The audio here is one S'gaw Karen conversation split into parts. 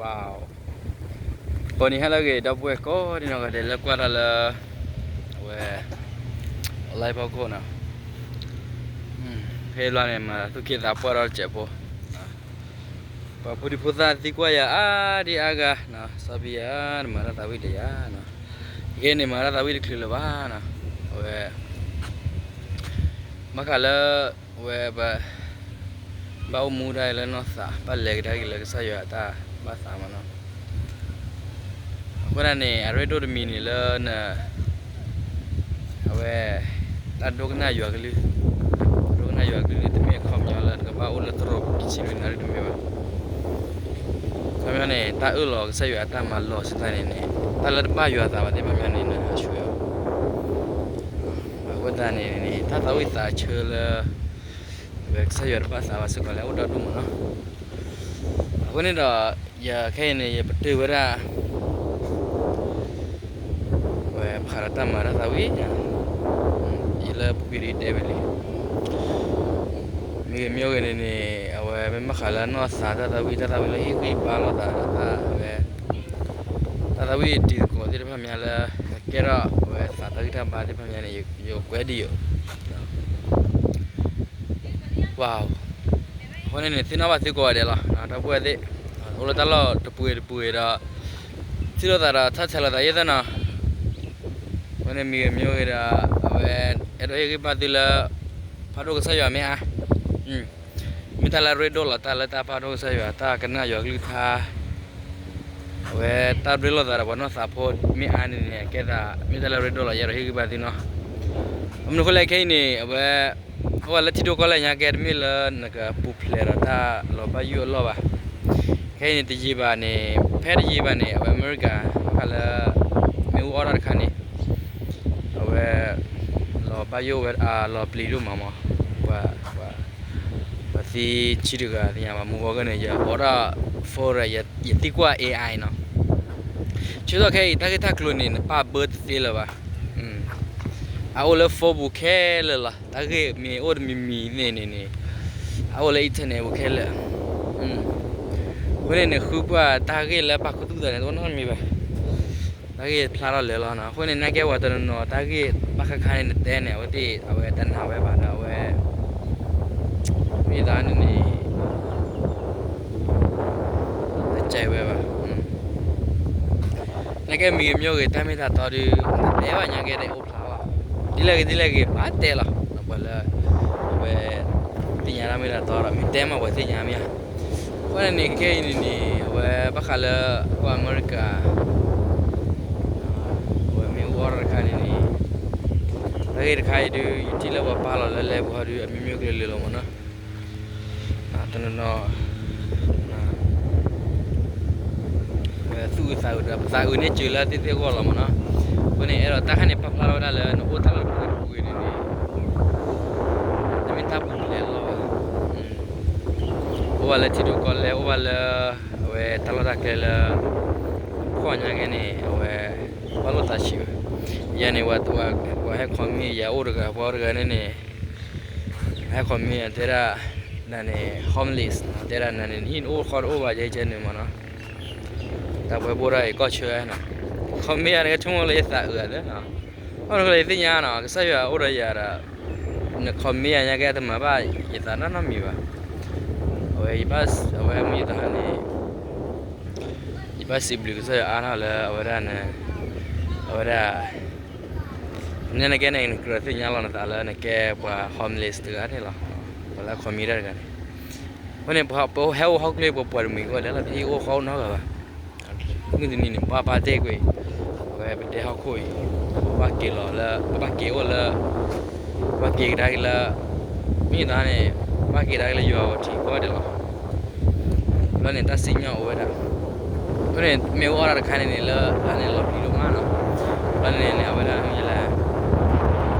ဝါ, ကိးနံၤဟါလၢအဂ့ၤ ဒီပုၢ်ဝဲၢ်ကိးဒံနီၢ်ဂၤဒဲးလၢကွၢ်တၢ်လၢ အဝဲ online ဖီခိၣ်နီၤ, ဖဲလီၤန့ၣ် မၤသူၣ်က့သးပှၢ်ထီၣ်တစဲးဖိ, ပှၤဖိဒံဖိသၣ်သံကွၢ်ယၤအါဒံအါဂၤ, စီၤဘံယၤ နမၤတၢ်သးဝံၣ်ဒီးယၤ, ယဲန့ၣ်မၤတၢ်သးဝံၣ်တချုးလၢၤဘၣ်နီၤ, အဝဲ ဘၣ်ဃးလၢ အဝဲ ဘၣ်အိၣ်မူဒၣ်လၢနီၢ်သး ဘၣ်လဲၤကဒါက့ၤလၢကစၢ်ယွၤအတၢ်ဘၣ်သးမးနီၤ, အဃိသတးန့ၣ် အရ့ဒိၣ်တမံၤန့ၣ်လၢ အဝဲ တၢ်ဒိကနၣ်ယွၤကလုၢ်, တၢ်ဒိကနၣ်ယွၤကလုၢ်န့ၣ် တမ့ၢ်အခီပညီလၢနကဘၣ်အိၣ်လၢသရိာ်ပူၤတဆံလွံၢ်နၣ်ရံၣ်တမ့ၢ်ဘၣ်. အခီပညီန့ၣ် တၢ်အၢၣ်လီၤကစၢ်ယွၤအတၢ်မၤလီၢ်စ့ၢ်ကီးန့ၣ်န့ၣ် တၢ်လၢတဘၣ်ယွၤအသးဘၣ်သ့ၣ်တဖၣ်မးန့ၣ် နဟးဆှဲးအီၤ, အဃိသတးန့ၣ်န့ၣ် တၢ်သးဝံၣ်သးဆၢလၢ အဝဲကစၢ်ယွၤတဘၣ်သးဘၣ်စ့ၢ်ကီးလၢအအိၣ်ဒီဒူၣ်မးနီၤ. အဃိန့ၣ်ဒီး ယခဲအံၤန့ၣ် ယပတုာ်ဝဲဒၣ် ဝဲဖးဒီးတၢ်မၤတၢ်သးဝံၣ်, ယလၢပူၤကွံာ်ဒ်တဲဝဲလံ, မ့ၢ်ဂ့ၤမ့ၢ်ဂ့ၤန့ၣ်န့ၣ် အဝဲမ့ၢ်ဘၣ်ဃးလၢနီၢ်သးတၢ်သးဝံၣ် တၢ်သးဝံၣ်လၢဟ့ၣ်ဂံၢ်ဘါလိာ်သးဒီးတၢ်ဝဲ တၢ်သးဝံၣ်တံၤသကိးသ့ၣ်တဖၣ်မးလၢ ကဲထီၣ်အဝဲသးတၢ်ဂံၢ်တၢ်ဘါသ့ၣ်တဖၣ်မးန့ၣ် ယကွဲးဒံးယိာ် ဝါ, အဃိန့ၣ်န့ၣ် သ့ၣ်နီၣ်ဘၣ်သုကိးဂၤဒဲးလီၤ ဒီပုၢ်ဝဲၢ်သ့ၣ်, အိၣ်လၢတၢ်လီၢ်တပူၤဂ့ၤတပူၤဂ့ၤဒီး ထံၣ်လိာ်သးဒီးထီၣ်ဆဲးလိာ်သးယဲၢ်သၢနီၤ, အဃိန့ၣ်မ့ၢ်ဂ့ၤမ့ၢ်ဂ့ၤဒီး အဝဲ အဲၣ်ဒိးဟ့ၣ်ဂံၢ်ဘါသုလၢ ဖးဒိၣ်ကစၢ်ယွၤမ့ၢ်အါ မ့ၢ်တၢ်လၢအရ့ဒိၣ်လီၤ တၢ်လၢတၢ်ဖးဒိၣ်ကစၢ်ယွၤ တၢ်ကနၣ်ယွၤကလုၢ်ကထါ အဝဲတၢ်ရ့လိာ်သးဒီးပှၤနီၢ်သးဖိမ့ၢ်အါန့ၣ်န့ၣ် အကဲသးမ့ၢ်တၢ်လၢအရ့ဒိၣ်လီၤ ယအဲၣ်ဒိးဟ့ၣ်ဂံၢ်ဘါသုနီၤ, အမနုၤအဃိလဲၣ်ခဲအံၤန့ၣ် အဝဲ အိၣ်ဝဲလၢထံဒိၣ်ကီၢ်လဲၢ်ညါကဲ တမ့ၢ်လၢနကပူၤဖျဲးဒီးတၢ်လီၤဘၣ်ယိၣ်အလီၢ်ဘၣ်, ခဲအံၤန့ၣ် တယံာ်ဘၣ်န့ၣ် ဖဲတယံာ်ဘၣ်န့ၣ် အဝဲအမဲရကၤ ဘၣ်ဃးလၢ မ့ၣ်အူအီၣ်တၢ်တခါန့ၣ် အဝဲ လီၤဘၣ်ယိၣ်ဝဲ လီၤပျံၤဒိၣ်မးမး ပှၤ ပှၤသံဆံတဂၤသ့ၣ်ညါဘၣ် မုၢ်ဂီၤဂီၤန့ၣ် ယအိးထီၣ် phone ဒီး ယသံကွၢ် AI နီၤ, ဆၢကတီၢ်ခဲအံၤ တၢ်ဂ့ၢ်တၢ်ကျိၤန့ၣ် နပာ်ဘၢတသ့လၢၤဘၣ်, အအိၣ်လၢ phone ပူၤခဲလၢာ်လီၤ တၢ်ဂ့ၢ်မ့ၢ်အိၣ်တမံၤမံၤန့ၣ်န့ၣ်န့ၣ် အအိၣ်လၢ internet ပူၤခဲလၢာ်, အဃိန့ၣ်န့ၣ် ဃုပှၢ်တၢ်ဂ့ၢ်လၢပာ်ခူသူၣ်သးန့ၣ် တအိၣ်နီတမံၤဘၣ် တၢ်ဂ့ၢ်ဖျါထီၣ်လၢာ်လီၤနီၤ, အဃိန့ၣ် နာ်ကဲပှၤတနီၤနီၤ တၢ်ဂ့ၢ်ဘၣ်ဃးခါန့ၣ် နတဲန့ၣ် အဝဲသ့ၣ် အဝဲတနာ်ဝဲဘၣ်ဒီး အဝဲ မ့ၢ်သးန့ၣ်န့ၣ် တစဲးဝဲဘၣ်, နာ်ကဲမံၤဂ့ၤမံၤဂ့ၤ တၢ်မ့ၢ်တၢ်တီဒုး နတဲဘၣ်ညါကဲဒီးအိၣ်ဖျါဘၣ်, ဒ်လဲၣ်ဂ့ၤဒ်လဲၣ်ဂ့ၤ ဘၣ်တဲလီၤ ပှၤလၢ အဝဲ သ့ၣ်ညါတၢ်မ့ၢ်တၢ်တီဒီး မ့ၢ်တဲမးပှၤသ့ၣ်ညါမ့ၢ်ဧါ, အဃိန့ၣ်န့ၣ် ခဲအံၤန့ၣ်န့ၣ် အဝဲဘၣ်ဃးလၢ ကီၢ်အမဲရကၤ အဝဲမ့ၣ်အူအီၣ်တၢ်တခါန့ၣ်န့ၣ် တၢ်ဂ့ၢ်တခါအံၤဒုး ယထံၣ်လၢပှၤပာ်လီၤလၢလဲပူၤဟီဒုး အမံၤမံၤကလုာ်လၢာ်လီၤမးနီၤ, တနီၤနီၤ ဝဲသူၣ်အုးသးအုးဒီး ပသးအုးန့ၢ်စၢၤလၢသ့ၣ်သ့ၣ်အဂီၢ်လီၤမးနီၤ, အဃိန့ၣ် အဲၣ်ဒိးတၢ်ခါန့ၣ် ပာ်ဖျါထီၣ်ဝဲဒၣ်လၢ နအိၣ်တၢ်လီၢ်တပူၤတပူၤအံၤန့ၣ်န့ၣ် တမ့ၢ်တၢ်ပူၤဖျဲးလီၤဘၣ်, အိၣ်ဘၣ်လၢထံဒိၣ်ကီၢ်လဲၢ် အိၣ်ဘၣ်လၢ အဝဲတၢ်လီၢ်တၢ်ကျဲလၢ ဖှီၣ်ညါကဲန့ၣ် အဝဲ ဘၣ်လိာ်သးဆံးဘၣ်, ယၤန့ၣ် ပှၤဟဲ comment ယၤအိၣ်တဂၤ ပှၤအိၣ်တဂၤန့ၣ်န့ၣ် ဟဲ comment တဲဒၣ် နၤန့ၣ် homeless တဲဒၣ်နၤန့ၣ် ဟံၣ်တအိၣ်ဃီတအိၣ်ဘၣ် ယဲကဲန့ၣ်မးနီၤ, တၢ်ပှဲၤဘိၣ်ဒၣ်အံၤကီၢ်ဆၢနီၤ, comment ယၤန့ၣ် ကဆိကမိၣ်လၢယသးအုးဧါသ့နီၤ, ဘၣ်မနုၤဃိလဲၣ် ယသ့ၣ်ညါနီၤ ကစၢ်ယွၤအိၣ်ဒီးယၤဒီး န comment ယၤညါကဲတမၤဘၣ်ယသးနီတမံၤဘၣ်, အဝဲ အဝဲမ့ၢ်ယသးန့ၣ် ယဘၣ်စံးဘျုးကစၢ်ယွၤအါထီၣ်လၢအဝဲဒၣ်န့ၣ် အဝဲဒၣ် နဲနကဲန့ၣ် နကြၢးသ့ၣ်ညါလီၤနသးလၢနကဲပှၤ homeless တဂၤန့ၣ်လီၤ. ပှၤလၢ comedian တဂၤန့ၣ် အဃိန့ၣ် ပဟဲအိၣ်ဟီၣ်ခိၣ်ချၢ ပှၤပှၤတမှံၤအိၣ်ဒဲးလီၤ တဟ့ၣ်အိၣ်ဃီအိၣ်နီတဂၤဘၣ်. မုၢ်တနံၤန့ၣ် ပှၤပာ်တ့ၢ်ကွံာ် အဝဲပတဲဟီၣ်ခိၣ်အံၤ ပဘၣ်က့ၤလီၤလၢ ပဘၣ်က့ၤအိၣ်လၢ ပဘၣ်က့ၤကဒါက့ၤလၢ မ့ၢ်သးန့ၣ် ပဘၣ်က့ၤကဒါက့ၤလၢယွၤအထံကီၢ်ဒဲးလီၤ. ဘျီန့ၣ် တၢ်စံၣ်ညီၣ်အိၣ်ဝဲဒၣ် အဃိန့ၣ် မ့ၣ်အူအီၣ်တၢ်တခါန့ၣ်န့ၣ် လၢအန့ၣ်လီၤပျံၤဒိၣ်မးနီၤ. ဘျီန့ၣ်န့ၣ် အဝဲဒၣ်မ့ၢ်လဲၣ် အ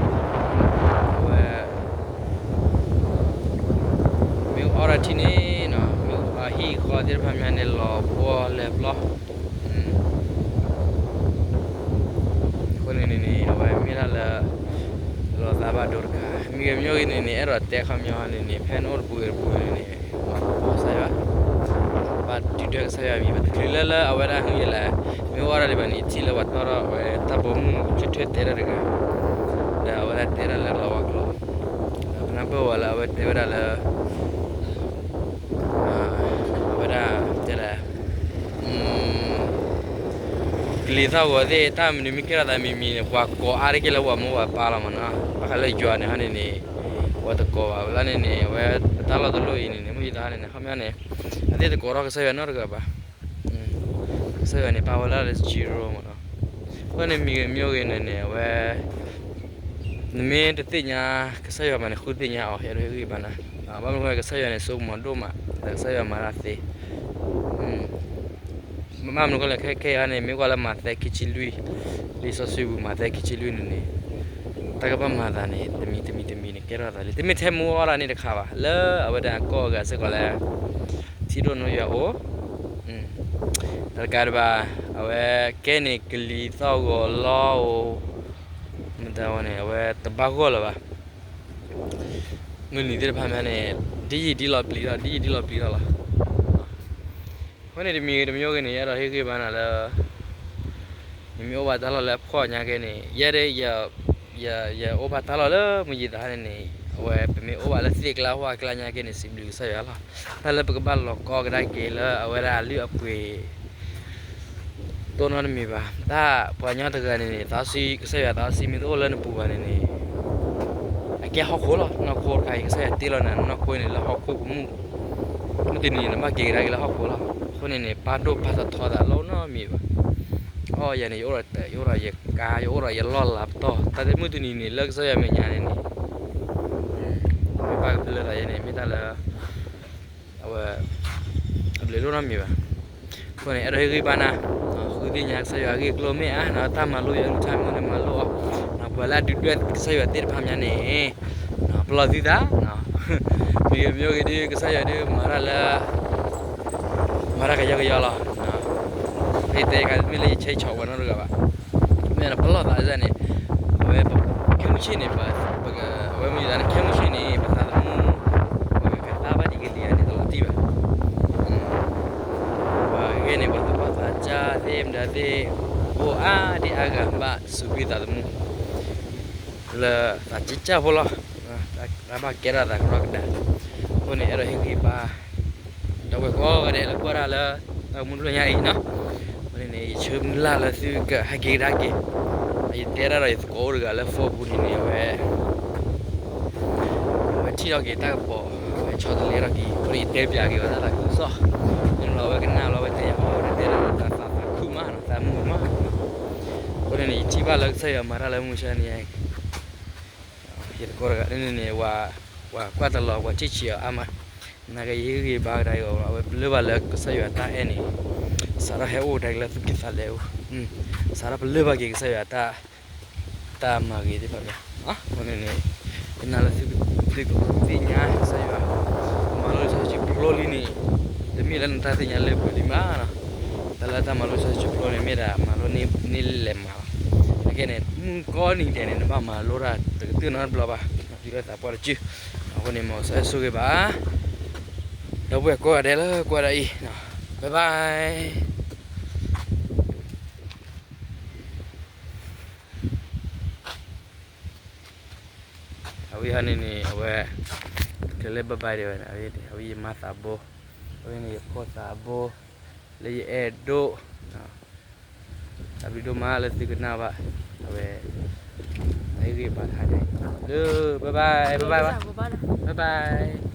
ဝဲ မ့ၣ်အူအီၣ်တၢ်ထံၣ်န့ၣ်နီၤ မ့ၣ်အူအီၣ်ဟံၣ်ဃီသ့ၣ်တဖၣ်မ့ၢ်န့ၣ် လီၤပှီၢ်လဲၤပျီ အဃိန့ၣ်န့ၣ် အဝဲမ့ၢ်ဒၣ်လၢ လီၤသးဘၣ်ဒိတခါ မ့ၢ်ဂ့ၤမ့ၢ်ဂ့ၤန့ၣ်န့ၣ် အဲၣ်ဒိးတဲခီပညီန့ၣ်န့ၣ် ဖဲနအိၣ်တပူၤဂ့ၤတပူၤန့ၣ်န့ၣ် မၤပိာ်စၢ်ယွၤ ဘၣ်ဒုး ကစၢ်ယွၤမံၤ ပတချုးလၢလၢအဝဲဒၣ်ဟ့ၣ်ယဲလဲၣ်, မ့ၢ်အိၣ်အီၤဒံးဘၣ်န့ၣ် ထံၣ်လၢပှၤတီၢ်ထီၣ်ဝဲတၢ်ပိာ်မုၣ်ဆၢထၢၣ်တဲတၢ်တဂၤ, ဒီးအဝဲဒၣ်တဲတၢ်လၢလီၤဝါကျိာ်, ဒီးပနၢ်ပၢၢ်ဝဲလၢအဝဲတဲဝဲဒၣ်လၢ အဝဲဒၣ်တဲဒၣ် ကလံၤသီၣ်ဂီၤသ့ၣ် တၢ်မနုၤမ့ၢ်ကဲထီၣ်သးမံၤမံၤန့ၣ် ပှၤကိးအါတက့ၢ်လၢပှၤမိၢ်ပှၤပၢ်လီၤမးနီၤ, ဘၣ်ဃးလၢယွၤန့ၣ်ဟီန့ၣ်န့ၣ် ပှၤတကိးဘၣ်ဝဲလီၤန့ၣ်န့ၣ် အဝဲပတၢ်လီၢ်တလိၣ်အံၤန့ၣ်န့ၣ် မ့ၢ်ယသးန့ၣ် ခီပညီန့ၣ် အသ့ၣ်တကိးထီၣ်ကစၢ်ယွၤနီတဂၤဘၣ်, ကစၢ်ယွၤန့ၣ် ပာ်ဝဲလၢ zero မးနီၤ, အဃိန့ၣ်မံၤဂ့ၤမံၤဂ့ၤန့ၣ်န့ၣ် အဝဲ နမ့ၢ်တသ့ၣ်ညါ ကစၢ်ယွၤမးန့ၣ် ဃုသ့ၣ်ညါအီၤ အဲၣ်ဒိးဟ့ၣ်ဂံၢ်ဘါနၤ, ဘၣ်မနုၤဃိလဲၣ် ကစၢ်ယွၤန့ၣ် စိကမီၤဒိၣ်မး ဒီးကစၢ်ယွၤမၤတၢ်သ့, ဘၣ်မနုၤဃိလဲၣ် ခဲခဲအံၤန့ၣ် မ့ၢ်ကွၢ်လၢမးသဲခံဆံလွံၢ် လံာ်စီဆှံပူၤ မးသဲခံဆံလွံၢ်န့ၣ်န့ၣ် တၢ်ကဘၣ်မၤသးန့ၣ် တမံၤတမံၤတမံၤန့ၣ် ကဲထီၣ်သးလံ တမ့ၢ်ထဲမူအီၣ်ဒၣ်န့ၣ်တခါဘၣ် လၢအဝဲဒၣ်အကီၢ်အဂၤစ့ၢ်ကီးလၢ ထံဒိၣ်နိယွၤအိၣ် တကးဒံးဘၣ် အဝဲကဲန့ၣ် ကလံၤသီၣ်ဂီၤလီအိၣ် မတၤဝဲန့ၣ် အဝဲတဘၣ်ဂီၢ်လၢၤဘၣ်, မုၢ်နံၤသ့ၣ်တဖၣ်မးန့ၣ် ဒ်ယံာ်ဒ်လီၤပျံၤထီၣ် ဒ်ယံာ်ဒ်လီၤပျံၤထီၣ်လီၤ. အဃိန့ၣ်တမံၤဂ့ၤတမံၤဂ့ၤန့ၣ် အဲၣ်ဒိးဟ့ၣ်ဂံၢ်ဘါနၤလၢ နမ့ၢ်အိၣ်ဘၣ်တၢ်လီၢ်လၢအဖှီၣ်ညါက့န့ၣ် ယဲဒၣ် ယအိၣ်ဘၣ်တၢ်လီၢ်လၢမုၢ်ယံၤသးန့ၣ်န့ၣ် အဝဲပမ့ၢ်အိၣ်ဘၣ်လၢသ့ၣ်ကျါဟီၣ်ကျါညါက့န့ၣ် စံးဘျုးကစၢ်ယွၤလီၤ. တၢ်လၢပကဘၣ်လီၤကီကဒါက့ၤလၢအဝဲဒၣ်အလုၢ်အပှ့ၤ တိၢ်နီတမံၤဘၣ်. တၢ်ပှၤကညီတဂၤန့ၣ်န့ၣ် သးစီဆှံ ကစၢ်ယွၤသးစီဆှံမ့ၢ်တအိၣ်လၢနပူၤဘၣ်န့ၣ်န့ၣ် အကဲဟီၣ်ခိၣ်လီၤ. နီၢ်ခိတခါအံၤ ကစၢ်ယွၤတ့လီၤနၤ နီၢ်ခိန့ၣ်လၢဟီၣ်ခိၣ်ကမူၣ်, မုၢ်တနံၤန့ၣ် နဘၣ်က့ၤကဒါက့ၤလၢဟီၣ်ခိၣ်လီၤ. အဃိန့ၣ်န့ၣ် ပာ်ဒိၣ်ပာ်ထီၣ်ထီသးလီၤနီတမံၤဘၣ်. အီယၤန့ၣ် ယအိၣ်ဒီးတၢ် ယအိၣ်ဒီးယကါ ယအိၣ်ဒီးယလီၢ်လၤပတီၢ် တၢ်သ့ၣ်မုၢ်တနံၤန့ၣ် လၢကစၢ်ယွၤမဲာ်ညါန့ၣ်န့ၣ် မ့ၢ်ပၢ်ကဖၢလၢသးယဲန့ၣ် မ့ၢ်တၢ်လၢ အဝဲ အဘျုးဒိၣ်နီတမံၤဘၣ်. အဃိန့ၣ် အဲၣ်ဒိးဟ့ၣ်ဂံၢ်ဘါနၤ, ဃုသ့ၣ်ညါကစၢ်ယွၤအဂ့ၢ်အကျိၤမ့ၢ်အါ, တၢ်မၤလိယွၤအကလုၢ်ကထါမ့ၢ်အိၣ်န့ၣ်မၤလိအီၤ, ပှၤလၢအဒုၣ်ဒွဲၣ်ကစၢ်ယွၤသ့ၣ်တဖၣ်မးန့ၣ် ပလီၢ်သုသး, မ့ၢ်ဂ့ၤမ့ၢ်ဂ့ၤဒုး ကစၢ်ယွၤဒုးမၤတၢ်လၢ မၤတၢ်ကယီကယီလီၤ. မ့ၢ်တဲခါ တမ့ၢ်လၢယဆဲးဆီးပှၤနီတဂၤဘၣ်. မ့ၢ်ပလီၢ်သးန့ၣ် အဝဲ ခဲမုၢ်ဆ့ၣ်န့ၣ် အဝဲမ့ၢ်ယသးန့ၣ် ခဲမုၢ်ဆ့ၣ်န့ၣ် ပသးသမူ ပကသါဘၣ်ဒံးကလံၤဧါန့ၣ် တလီၤတံၢ်ဘၣ်. ပှၤဂ့ၤန့ၣ် ပှၤသူၣ်ဘီၣ်သးစၢ်သ့ၣ်မတၤသ့ၣ် အိၣ်အါဒံအါဂၤဘၣ်စူးကွံာ်သးသမူ လၢသးစၢ်ဖိလီၤ. တၢ်ဘၣ်ကဲထီၣ်သးကရီကဒါ. အဃိန့ၣ် အဲၣ်ဒိးဟ့ၣ်ဂံၢ်ဘါ ဒီပုၢ်ဝဲၢ်ကိးဂၤဒဲးလၢကွၢ်တၢ်လၢ တၢ်မူတဖျၢၣ်ညါအံၤနီၤ. အဃိန့ၣ်န့ၣ် ယဆၢမုၢ်လၢ်လၢသုကဟဲက့ၤကဒါက့ၤ ယတဲတၢ်ဒီးယသကိးအိၣ်တဂၤလၢ Facebook ပူၤန့ၣ်န့ၣ် အဝဲ အဝဲထံၣ်ထီၣ်က့ၤတၢ်ကပီၤ အဝဲဆီတလဲထီၣ်က့ၤ အဃိန့ၣ် ယတဲပၠးက့ၤအီၤတၢ်သးခုကစီၣ် မ့ၢ်လီၤအဝဲကနၣ်လီၤ အဝဲတဲယၤ အဝဲတဲတၢ်သးသးခုမး သးမုာ်မး. အဃိန့ၣ်န့ၣ် ယထံၣ်ဘၣ်လၢကစၢ်ယွၤမၤတၢ်လၢမုၢ်ဆါန့ၣ် ယသကိးတဂၤန့ၣ်န့ၣ် ပှၤကွၢ်တလီၤ ပှၤထံၣ်ဆံးအီၤအါမး. နာ်က့ယဟ့ၣ်ဂံၢ်ဘါကဒါက့ၤအီၤ အဝဲပလၢၢ်ဘၣ်လၢကစၢ်ယွၤတၢ်အဲၣ်န့ၣ် စးထီၣ်ဟဲအိၣ်ကဒါက့ၤလၢသူၣ်ကံၢ်သးလဲအိၣ် စးထီၣ်ပလၢၢ်ဘၣ်က့ၤကစၢ်ယွၤတၢ် တၢ်မၤဂ့ၤသ့ၣ်တဖၣ်န့ၣ် အဃိန့ၣ်န့ၣ် ကနၣ်လၢသုကသ့ၣ်ညါကစၢ်ယွၤ မၤလိလံာ်စီဆှံဖျိလံန့ၣ် တမ့ၢ်လၢနတၢ်သ့ၣ်ညါလၢပှဲၤလံမးနီၤ. တၢ်လၢတၢ်မၤလိလံာ်စီဆှံဖျိန့ၣ် မ့ၢ်ဒၣ်မၤလိန့ၢ်လဲၤမၤလီၤ. နာ်က့န့ၣ် မုၢ်ကီနံၤဒဲးန့ၣ် နဘၣ်မၤလိတၢ်တကတၢၢ်နီတဘျီဘၣ် တုၤလၢသးပှၢ်တစု. အဃိန့ၣ် မ်ကစၢ်ယွၤဆိၣ်ဂ့ၤဘၣ် ဒီပုၢ်ဝဲၢ်ကိးဂၤဒဲးလၢကွၢ်ဒၣ်အံၤ bye bye. အဝဲဟီန့ၣ်န့ၣ် အဝဲ တချုးလၢ bye bye ဒံးဘၣ်န့ၣ် အဝဲယမါသးဘိ အဝဲန့ၣ် ယဖိသးဘိ လၢယအဲၣ်ဒိၣ် တၢ်ဘျုးဒိၣ်မးလၢသုကနၣ်ဘၣ် အဝဲ အဟ့ၣ်ဂံၢ်ဘါတဟါညါအံၤ bye bye bye bye bye bye bye.